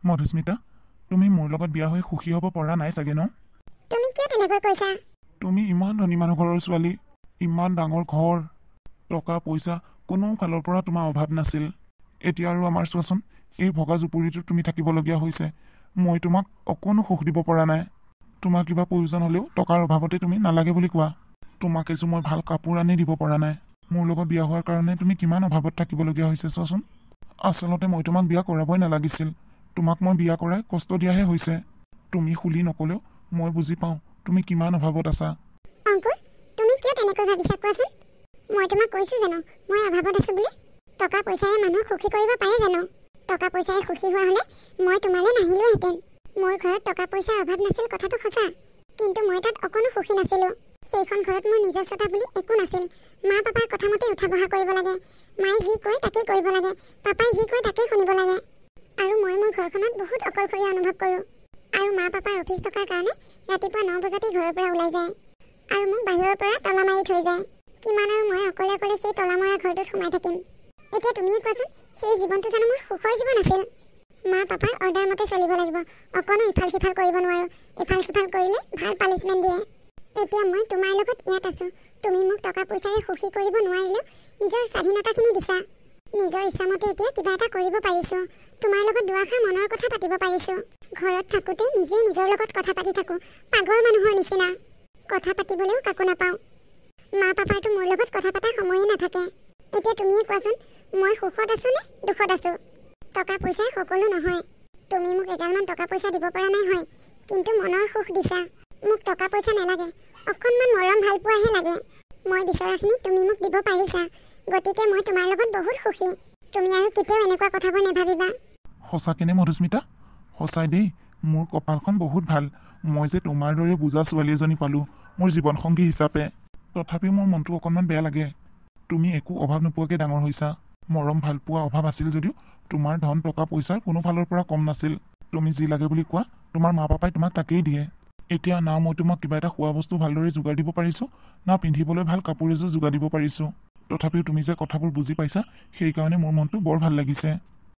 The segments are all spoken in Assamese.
মধুস্মিতা, তুমি মোৰ লগত বিয়া হৈ সুখী হ'ব পৰা নাই চাগে ন? তুমি কিয় তেনেকৈ কৈছা? তুমি ইমান ধনী মানুহ ঘৰৰ ছোৱালী, ইমান ডাঙৰ ঘৰ, টকা পইচা কোনো ফালৰ পৰা তোমাৰ অভাৱ নাছিল। এতিয়া আৰু আমাৰ চোৱাচোন, এই ভগা জুপুৰিটোত তুমি থাকিবলগীয়া হৈছে। মই তোমাক অকণো সুখ দিব পৰা নাই। তোমাৰ কিবা প্ৰয়োজন হ'লেও টকাৰ অভাৱতে তুমি নালাগে বুলি কোৱা। তোমাক এযোৰ মই ভাল কাপোৰ আনি দিব পৰা নাই। মোৰ লগত বিয়া হোৱাৰ কাৰণে তুমি কিমান অভাৱত থাকিবলগীয়া হৈছে চোৱাচোন। আচলতে মই তোমাক বিয়া কৰাবই নালাগিছিল। তোমাক মই বিয়া কৰাই কষ্ট দিয়াহে হৈছে। তুমি খুলি নক'লেও মই বুজি পাওঁ তুমি কিমান অভাৱত আছা। অংকুৰ, তুমি কিয় তেনেকৈ ভাবিছা কোৱাচোন? মই তোমাক কৈছোঁ জানো মই অভাৱত আছোঁ বুলি? টকা পইচাই মানুহক সুখী কৰিব পাৰে জানো? টকা পইচাই সুখী হোৱা হ'লে মই তোমালৈ নাহিলোহেঁতেন। মোৰ ঘৰত টকা পইচাৰ অভাৱ নাছিল, কথাটো সঁচা, কিন্তু মই তাত অকণো সুখী নাছিলোঁ। সেইখন ঘৰত মোৰ নিজস্বতা বুলি একো নাছিল। মা পাপাৰ কথামতে উঠা বহা কৰিব লাগে, মায়ে যি কয় তাকেই কৰিব লাগে, পাপাই যি কয় তাকেই শুনিব লাগে। আৰু মই মোৰ ঘৰখনত বহুত অকলশৰীয়া অনুভৱ কৰোঁ। আৰু মা পাপাৰ অফিচ থকাৰ কাৰণে ৰাতিপুৱা 9 বজাতেই ঘৰৰ পৰা ওলাই যায় আৰু মোক বাহিৰৰ পৰা তলা মাৰি থৈ যায়। কিমান আৰু মই অকলে অকলে সেই তলা মৰা ঘৰটোত সোমাই থাকিম? এতিয়া তুমিয়ে কোৱাচোন, সেই জীৱনটো জানো মোৰ সুখৰ জীৱন আছিল? মা পাপাৰ অৰ্ডাৰ মতে চলিব লাগিব, অকণো ইফাল সিফাল কৰিব নোৱাৰোঁ। ইফাল সিফাল কৰিলে ভাল পানিছমেণ্ট দিয়ে। এতিয়া মই তোমাৰ লগত ইয়াত আছোঁ। তুমি মোক টকা পইচাৰে সুখী কৰিব নোৱাৰিলেও নিজৰ স্বাধীনতাখিনি দিছা। নিজৰ ইচ্ছামতে এতিয়া কিবা এটা কৰিব পাৰিছোঁ। তোমাৰ লগত দুআষাৰ মনৰ কথা পাতিব পাৰিছোঁ। ঘৰত থাকোঁতে নিজেই নিজৰ লগত কথা পাতি থাকোঁ, পাগল মানুহৰ নিচিনা। কথা পাতিবলৈও কাকো নাপাওঁ। মা পাপাৰতো মোৰ লগত কথা পতা সময়ে নাথাকে। এতিয়া তুমিয়ে কোৱাচোন, মই সুখত আছোঁ নে দুখত আছোঁ? টকা পইচাই সকলো নহয়। তুমি মোক এগালমান টকা পইচা দিব পৰা নাই হয়, কিন্তু মনৰ সুখ দিছা। মোক টকা পইচা নালাগে, অকণমান মৰম ভাল পোৱাহে লাগে। মই বিচৰাখিনি তুমি মোক দিব পাৰিছা, গতিকে মই তোমাৰ লগত বহুত সুখী। তুমি আৰু কেতিয়াও এনেকুৱা কথাবোৰ নাভাবিবা। সঁচাকেনে মধুস্মিতা? সঁচাই দেই, মোৰ কপালখন বহুত ভাল। মই যে তোমাৰ দৰে বুজা ছোৱালী এজনী পালোঁ মোৰ জীৱন সংগী হিচাপে। তথাপিও মোৰ মনটো অকণমান বেয়া লাগে। তুমি একো অভাৱ নোপোৱাকৈ ডাঙৰ হৈছা। মৰম ভাল পোৱা অভাৱ আছিল যদিও তোমাৰ ধন টকা পইচাৰ কোনো ফালৰ পৰা কম নাছিল। তুমি যি লাগে বুলি কোৱা, তোমাৰ মা পাপাই তোমাক তাকেই দিয়ে। এতিয়া না মই তোমাক কিবা এটা খোৱা বস্তু ভালদৰে যোগাৰ দিব পাৰিছোঁ, না পিন্ধিবলৈ ভাল কাপোৰ এযোৰ যোগাৰ দিব পাৰিছোঁ। তথাপিও তুমি যে কথাবোৰ বুজি পাইছা, সেইকাৰণে মোৰ মনটো বৰ ভাল লাগিছে।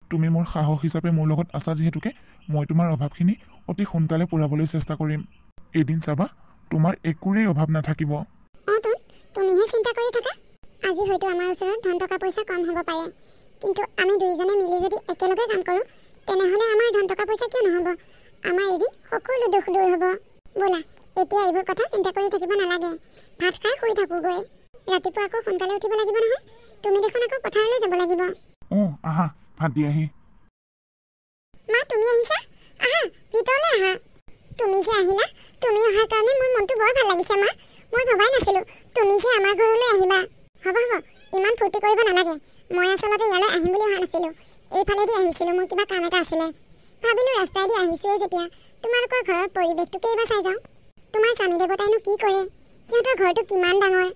তুমি মোৰ সাহস হিচাপে মোৰ লগত আছা যিহেতুকে মই তোমাৰ অভাৱখিনি অতি সোনকালে পূৰাবলৈ চেষ্টা কৰিম। এদিন চাবা, তোমাৰ একোৰেই অভাৱ নাথাকিব। তুমিহে চিন্তা কৰি থাকা। আজি হয়তো আমাৰ ওচৰত ধন টকা পইচা কম হ'ব পাৰে, কিন্তু আমি দুইজনে মিলি যদি একেলগে কাম কৰোঁ, তেনেহ'লে আমাৰ ধন টকা পইচা কিয় নহ'ব? আমাৰ এদিন সকলো দুখ দূৰ হ'ব। ব'লা, এতিয়া এইবোৰ কথা চিন্তা কৰি থাকিব নালাগে। ভাত খাই শুই থাকোঁগৈ। ৰাতিপুৱা আকৌ সোনকালে উঠিব লাগিব নহয়। তুমি দেখোন আকৌ পথাৰলৈ যাব লাগিব। অঁ, আহা, ভাত দি আহি। মা, তুমি আহিছা? আহা, ভিতৰলৈ আহা। তুমি যে আহিলা, তুমি অহাৰ কাৰণে মোৰ মনটো বৰ ভাল লাগিছে মা। মই ভবাই নাছিলোঁ তুমি যে আমাৰ ঘৰলৈ আহিবা। হ'ব হ'ব, ইমান ফূৰ্তি কৰিব নালাগে। মই আচলতে ইয়ালৈ আহিম বুলি অহা নাছিলোঁ, এইফালেদি আহিছিলোঁ। মোৰ কিবা কাম এটা আছিলে। ভাবিলোঁ ৰাস্তাইদি আহিছোঁৱেই যেতিয়া তোমালোকৰ ঘৰৰ পৰিৱেশটোকে এইবাৰ চাই যাওঁ। তোমাৰ স্বামী দেৱতাইনো কি কৰে, সিহঁতৰ ঘৰটো কিমান ডাঙৰ।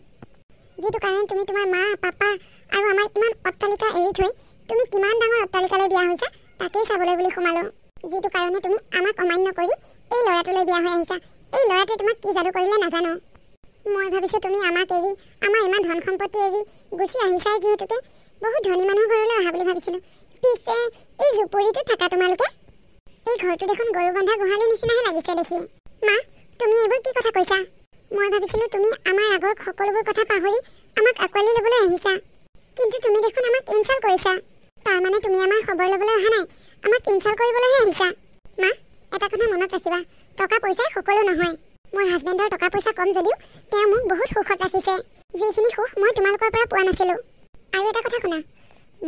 যিটো কাৰণে তুমি তোমাৰ মা পাপা আৰু আমাৰ ইমান অট্টালিকা এৰি থৈ তুমি কিমান ডাঙৰ অট্টালিকালৈ বিয়া হৈছা, তাকেই চাবলৈ বুলি সোমালোঁ। যিটো কাৰণে তুমি আমাক অমান্য কৰি এই ল'ৰাটোলৈ বিয়া হৈ আহিছা। এই ল'ৰাটোৱে তোমাক কি যাদু কৰিলে নাজানো। মই ভাবিছোঁ তুমি আমাক এৰি, আমাৰ ইমান ধন সম্পত্তি এৰি গুচি আহিছাই যিহেতুকে বহুত ধনী মানুহৰ ঘৰলৈ অহা বুলি ভাবিছিলোঁ। পিছে এই জুপুৰিটোত থাকা তোমালোকে? এই ঘৰটো দেখোন গৰু বন্ধা গোহালিৰ নিচিনাহে লাগিছে দেখি। মা, তুমি এইবোৰ কি কথা কৈছা? মই ভাবিছিলোঁ তুমি আমাৰ আগৰ সকলোবোৰ কথা পাহৰি আমাক আঁকোৱালি ল'বলৈ আহিছা, কিন্তু তুমি দেখোন আমাক ইনচাল্ট কৰিছা। তাৰমানে তুমি আমাৰ খবৰ ল'বলৈ অহা নাই, আমাক ইনচাল্ট কৰিবলৈহে আহিছা। মা, এটা কথা মনত ৰাখিবা, টকা পইচাই সকলো নহয়। মোৰ হাজবেণ্ডৰ টকা পইচা কম যদিও তেওঁ মোক বহুত সুখত ৰাখিছে, যিখিনি সুখ মই তোমালোকৰ পৰা পোৱা নাছিলোঁ। আৰু এটা কথা শুনা,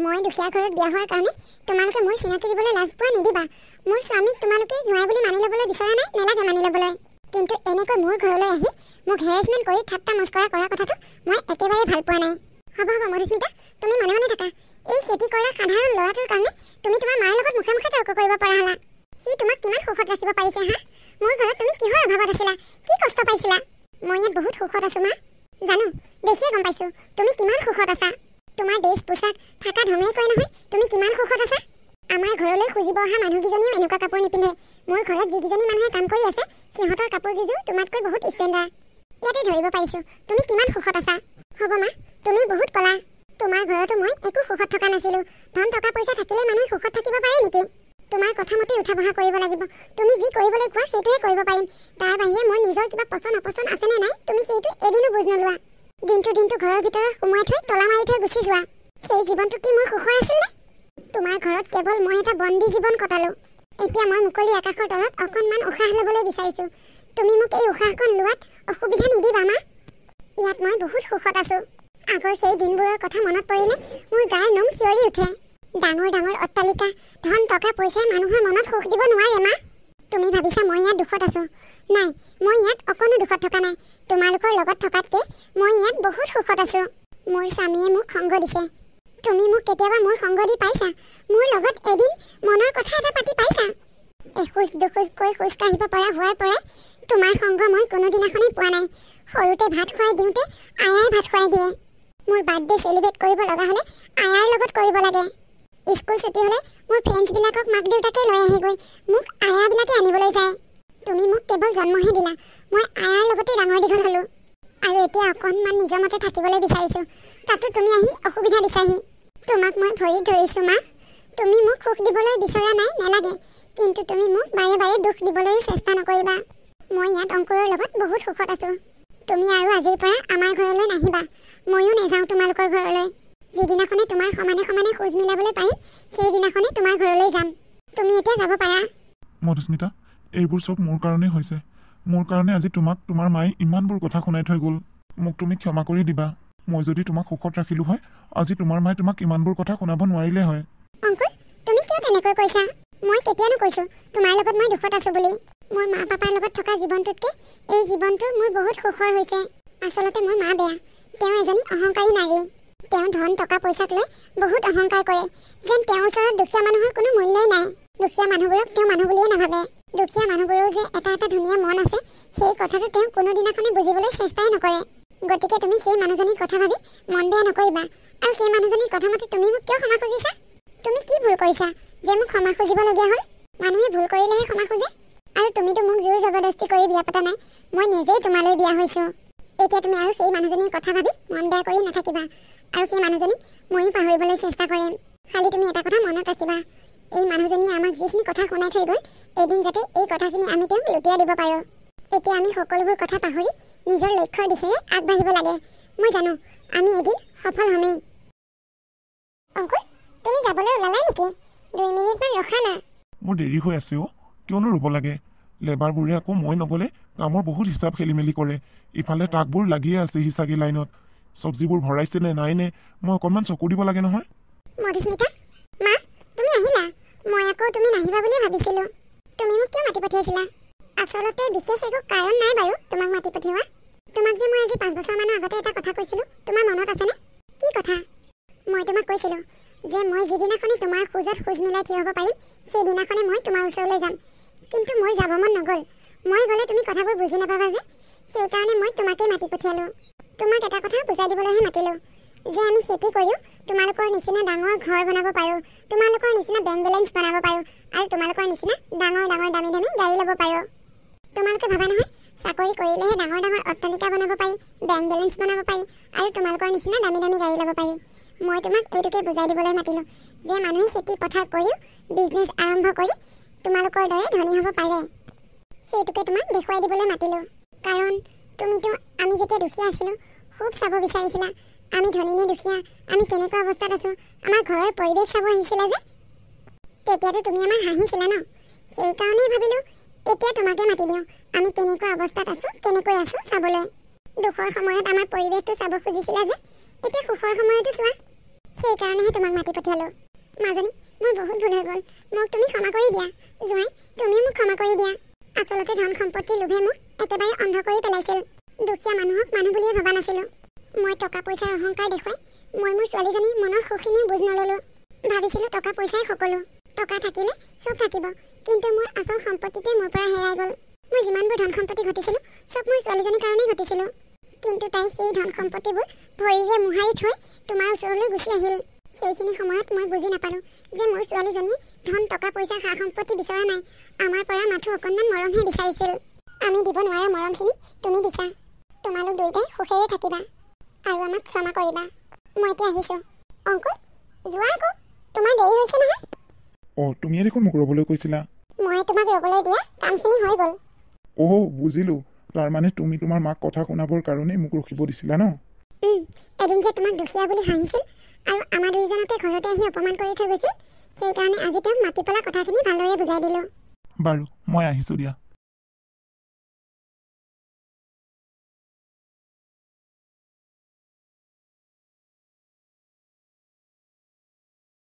মই দুখীয়া ঘৰত বিয়া হোৱাৰ কাৰণে তোমালোকে মোৰ চিনাকি দিবলৈ লাজ পোৱা নিদিবা। মোৰ স্বামীক তোমালোকে জোঁৱাই বুলি মানি ল'বলৈ বিচৰা নাই, নালাগে মানি ল'বলৈ। কিন্তু এনেকৈ মোৰ ঘৰলৈ আহি মোক হেৰেছমেণ্ট কৰি ঠাট্টা মস্কৰা কৰা কথাটো মই একেবাৰে ভাল পোৱা নাই। হ'ব হ'ব মধুস্মিতা, তুমি মনে মনে থাকা। এই খেতি কৰা সাধাৰণ ল'ৰাটোৰ কাৰণে তুমি তোমাৰ মাৰ লগত মুখে মুখে তৰ্ক কৰিব পৰা হ'লা। সি তোমাক কিমান সুখত ৰাখিব পাৰিছে হা? মোৰ ঘৰত তুমি কিহৰ অভাৱত আছিলা, কি কষ্ট পাইছিলা? মই ইয়াত বহুত সুখত আছোঁ মা। জানো, দেখিয়ে গম পাইছোঁ তুমি কিমান সুখত আছা। তোমাৰ ড্ৰেছ পোছাক থকা ধমেই কয় নহয় তুমি কিমান সুখত আছা। আমাৰ ঘৰলৈ খুজিব অহা মানুহকেইজনীও এনেকুৱা কাপোৰ নিপিন্ধে। মোৰ ঘৰত যিকেইজনী মানুহে কাম কৰি আছে সিহঁতৰ কাপোৰকেইযোৰ তোমাতকৈ বহুত ষ্টেণ্ডাৰ্ড। ইয়াতে ধৰিব পাৰিছোঁ তুমি কিমান সুখত আছা। হ'ব মা, তুমি বহুত কলা। তোমাৰ ঘৰতো মই একো সুখত থকা নাছিলোঁ। ধন টকা পইচা থাকিলে মানুহে সুখত থাকিব পাৰে নেকি? তোমাৰ কথা মতে উঠা বহা কৰিব লাগিব। তুমি যি কৰিবলৈ কোৱা সেইটোহে কৰিব পাৰিম। তাৰ বাহিৰে মোৰ নিজৰ কিবা পচন্দ অপচন্দ আছেনে নাই তুমি সেইটো এদিনো বুজ নোলোৱা। দিনটো দিনটো ঘৰৰ ভিতৰত সোমোৱাই থৈ তলা মাৰি থৈ গুচি যোৱা। সেই জীৱনটো কি মোৰ সুখৰ আছিলনে? তোমাৰ ঘৰত কেৱল মই এটা বন্দী জীৱন কটালো। এতিয়া মই মুকলি আকাশৰ তলত অকণমান উশাহ ল'বলৈ বিচাৰিছোঁ। তুমি মোক এই উশাহকণ লোৱাত অসুবিধা নিদিবা মা। ইয়াত মই বহুত সুখত আছোঁ। আগৰ সেই দিনবোৰৰ কথা মনত পৰিলে মোৰ গাৰ নোম শিয়ৰি উঠে। ডাঙৰ ডাঙৰ অট্টালিকা, ধন টকা পইচাই মানুহৰ মনত সুখ দিব নোৱাৰে মা। তুমি ভাবিছা মই ইয়াত দুখত আছোঁ। নাই, মই ইয়াত অকণো দুখত থকা নাই। তোমালোকৰ লগত থকাতকৈ মই ইয়াত বহুত সুখত আছোঁ। মোৰ স্বামীয়ে মোক সংগ দিছে। তুমি মোক কেতিয়াবা মোৰ সংগ দি পাইছা? মোৰ লগত এদিন মনৰ কথা এটা পাতি পাইছা? এখোজ দুখোজকৈ খোজ কাঢ়িব পৰা হোৱাৰ পৰাই তোমাৰ সংগ মই কোনোদিনাখনেই পোৱা নাই। সৰুতে ভাত খুৱাই দিওঁতে আয়াই ভাত খুৱাই দিয়ে। মোৰ বাৰ্থডে চেলিব্ৰেট কৰিব লগা হ'লে আয়াৰ লগত কৰিব লাগে। স্কুল ছুটি হ'লে মোৰ ফ্ৰেণ্ডছবিলাকক মাক দেউতাকে লৈ আহেগৈ, মোক আয়াবিলাকে আনিবলৈ যায়। তুমি মোক কেৱল জন্মহে দিলা, মই আয়াৰ লগতে ডাঙৰ দীঘল হ'লোঁ। আৰু এতিয়া অকণমান নিজৰ মতে থাকিবলৈ বিচাৰিছোঁ, তাতো তুমি আহি অসুবিধা দিছাহি। তোমাক মই ভৰিত ধৰিছোঁ মা। তুমি মোক সুখ দিবলৈ বিচৰা নাই, নালাগে, কিন্তু তুমি মোক বাৰে বাৰে দুখ দিবলৈও চেষ্টা নকৰিবা। মই ইয়াত অংকুৰৰ লগত বহুত সুখত আছোঁ। তুমি আৰু আজিৰ পৰা আমাৰ ঘৰলৈ নাহিবা, ময়ো নাযাওঁ তোমালোকৰ ঘৰলৈ। যিদিনাখনে তোমাৰ সমানে সমানে খোজ মিলাবলৈ পাৰিম সেইদিনাখনে তোমাৰ ঘৰলৈ যাম। তুমি এতিয়া যাব পাৰা। মধুস্মিতা, এইবোৰ চব মোৰ কাৰণেই হৈছে। মোৰ কাৰণে আজি তোমাক তোমাৰ মায়ে ইমানবোৰ কথা শুনাই থৈ গ'ল। মোক তুমি ক্ষমা কৰি দিবা। মই যদি তোমাক সুখত ৰাখিলোঁ হয়, আজি তোমাৰ মায়ে তোমাক ইমানবোৰ কথা শুনাব নোৱাৰিলে হয়। অংকুৰ, তুমি কিয় তেনেকৈ কৈছা? মই কেতিয়ানো কৈছোঁ তোমাৰ লগত মই দুখত আছোঁ বুলি? মোৰ মা পাপাৰ লগত থকা জীৱনটোতকৈ এই জীৱনটো মোৰ বহুত সুখৰ হৈছে। আচলতে মোৰ মা বেয়া, তেওঁ এজনী অহংকাৰী নাৰী। তেওঁ ধন টকা পইচাক লৈ বহুত অহংকাৰ কৰে, যেন তেওঁৰ ওচৰত দুখীয়া মানুহৰ কোনো মূল্যই নাই। দুখীয়া মানুহবোৰক তেওঁ মানুহ বুলিয়ে নাভাবে। দুখীয়া মানুহবোৰৰো যে এটা এটা ধুনীয়া মন আছে সেই কথাটো তেওঁ কোনোদিনাখনে বুজিবলৈ চেষ্টাই নকৰে। গতিকে তুমি সেই মানুহজনীৰ কথা ভাবি মন বেয়া নকৰিবা। আৰু সেই মানুহজনীৰ কথা মতে তুমি মোক কিয় ক্ষমা খুজিছা? তুমি কি ভুল কৰিছা যে মোক ক্ষমা খুজিবলগীয়া হ'ল? মানুহে ভুল কৰিলেহে ক্ষমা খোজে। আৰু তুমিতো মোক জোৰ জবৰদস্তি কৰি বিয়া পতা নাই, মই নিজেই তোমালৈ বিয়া হৈছোঁ। এতিয়া তুমি আৰু সেই মানুহজনীৰ কথা ভাবি মন বেয়া কৰি নাথাকিবা। আৰু সেই মানুহজনীক ময়ো পাহৰিবলৈ চেষ্টা কৰিম। খালি তুমি এটা কথা মনত ৰাখিবা, এই মানুহজনীয়ে আমাক যিখিনি কথা শুনাই থৈ গ'ল, এদিন যাতে এই কথাখিনি আমি তেওঁক লুটিয়াই দিব পাৰোঁ। এতিয়া আমি সকলোবোৰ কথা পাহৰি নিজৰ লক্ষ্যৰ দিশেৰে আগবাঢ়িব লাগে। মই জানো আমি এদিন সফল হ'মেই। অংকুৰ, তুমি যাবলৈ ওলালাই নেকি? 2 মিনিটমান ৰখা না। মোৰ দেৰি হৈ আছে অ', কিয়নো ৰ'ব লাগে? লেবাৰবোৰে আকৌ মই নগ'লে কামৰ বহুত হিচাপ খেলি মেলি কৰে। ইফালে ট্ৰাকবোৰ লাগিয়ে আছে হিচাগি লাইনত। চব্জিবোৰ ভৰাইছে নে নাই নে মই অকণমান চকু দিব লাগে নহয়। মধুস্মিতা মা, তুমি আহিলা? মই আকৌ তুমি নাহিবা বুলি ভাবিছিলোঁ। তুমি মোক কিয় মাতি পঠিয়াইছিলা? আচলতে বিশেষ একো কাৰণ নাই বাৰু তোমাক মাতি পঠিওৱা। তোমাক যে মই আজি 5 বছৰমানৰ আগতে এটা কথা কৈছিলোঁ, তোমাৰ মনত আছেনে? কি কথা? মই তোমাক কৈছিলোঁ যে মই যিদিনাখনে তোমাৰ খোজত খোজ মিলাই থিয় হ'ব পাৰিম সেইদিনাখনে মই তোমাৰ ওচৰলৈ যাম। কিন্তু মোৰ যাব মন নগ'ল। মই গ'লে তুমি কথাবোৰ বুজি নাপাবা যে, সেইকাৰণে মই তোমাকেই মাতি পঠিয়ালোঁ। তোমাক এটা কথা বুজাই দিবলৈহে মাতিলোঁ যে আমি খেতি কৰিও তোমালোকৰ নিচিনা ডাঙৰ ঘৰ বনাব পাৰোঁ, তোমালোকৰ নিচিনা বেংক বেলেঞ্চ বনাব পাৰোঁ, আৰু তোমালোকৰ নিচিনা ডাঙৰ ডাঙৰ দামী দামী গাড়ী ল'ব পাৰোঁ। তোমালোকে ভাবা নহয় চাকৰি কৰিলেহে ডাঙৰ ডাঙৰ অট্টালিকা বনাব পাৰি, বেংক বেলেঞ্চ বনাব পাৰি, আৰু তোমালোকৰ নিচিনা দামী দামী গাড়ী ল'ব পাৰি। মই তোমাক এইটোকে বুজাই দিবলৈ মাতিলোঁ যে মানুহে খেতি পথাৰ কৰিও বিজনেছ আৰম্ভ কৰি তোমালোকৰ দৰে ধনী হ'ব পাৰে। সেইটোকে তোমাক দেখুৱাই দিবলৈ মাতিলোঁ। কাৰণ তুমিতো আমি যেতিয়া দুখীয়া আছিলোঁ খুব চাব বিচাৰিছিলা আমি ধনী নে দুখীয়া, আমি কেনেকুৱা অৱস্থাত আছোঁ, আমাৰ ঘৰৰ পৰিৱেশ চাব আহিছিলা যে, তেতিয়াতো তুমি আমাক হাঁহিছিলা ন? সেইকাৰণেই ভাবিলোঁ এতিয়া তোমাকে মাতি দিওঁ, আমি কেনেকুৱা অৱস্থাত আছোঁ, কেনেকৈ আছোঁ চাবলৈ। দুখৰ সময়ত আমাৰ পৰিৱেশটো চাব খুজিছিলা যে, এতিয়া সুখৰ সময়তো চোৱা। সেইকাৰণেহে তোমাক মাতি পঠিয়ালোঁ। মাজনী, মোৰ বহুত ভুল হৈ গ'ল, মোক তুমি ক্ষমা কৰি দিয়া। জোঁৱাই, তুমিও মোক ক্ষমা কৰি দিয়া। আচলতে ধন সম্পত্তিৰ লোভে মোক একেবাৰে অন্ধ কৰি পেলাইছিল। দুখীয়া মানুহক মানুহ বুলিয়ে ভবা নাছিলোঁ। মই টকা পইচাৰ অহংকাৰ দেখুৱাই মই মোৰ ছোৱালীজনীৰ মনৰ সুখখিনিও বুজ নল'লোঁ। ভাবিছিলোঁ টকা পইচাই সকলো, টকা থাকিলে চব থাকিব, কিন্তু মোৰ আচল সম্পত্তিটোৱে মোৰ পৰা হেৰাই গ'ল। মই যিমানবোৰ ধন সম্পত্তি ঘটিছিলোঁ চব মোৰ ছোৱালীজনীৰ কাৰণেই ঘটিছিলোঁ, কিন্তু তাই সেই ধন সম্পত্তিবোৰ ভৰিৰে মোহাৰি থৈ তোমাৰ ওচৰলৈ গুচি আহিল। সেইখিনি সময়ত মই বুজি নাপালোঁ যে মোৰ ছোৱালীজনীয়ে ধন টকা পইচা সা সম্পত্তি বিচৰা নাই, আমাৰ পৰা মাথো অকণমান মৰমহে বিচাৰিছিল। আমি দিব নোৱাৰা মৰমখিনি তুমি দিছা। তোমালোক দুয়োটাই সুখেৰে থাকিবা আৰু আমাক ক্ষমা কৰিবা। মই এতিয়া আহিছোঁ। অংকুৰ, যোৱা আকৌ, তোমাৰ দেৰি হৈছে নহয়। অঁ, তুমিয়ে দেখোন মোক ৰ'বলৈ কৈছিলা। মই তোমাক ৰ'বলৈ দিয়া কামখিনি হৈ গ'ল। অ' বুজিলোঁ, তাৰমানে তুমি তোমাৰ মাক কথা শুনাবৰ কাৰণেই মোক ৰখিব দিছিলা ন? এদিন যে তোমাক দুখীয়া বুলি হাঁহিছিল আৰু আমাৰ দুইজনকে ঘৰতে আহি অপমান কৰি থৈ গৈছিল, সেইকাৰণে আজি তেওঁক মাতি পেলাই কথাখিনি ভালদৰে বুজাই দিলোঁ। বাৰু, মই আহিছোঁ দিয়া।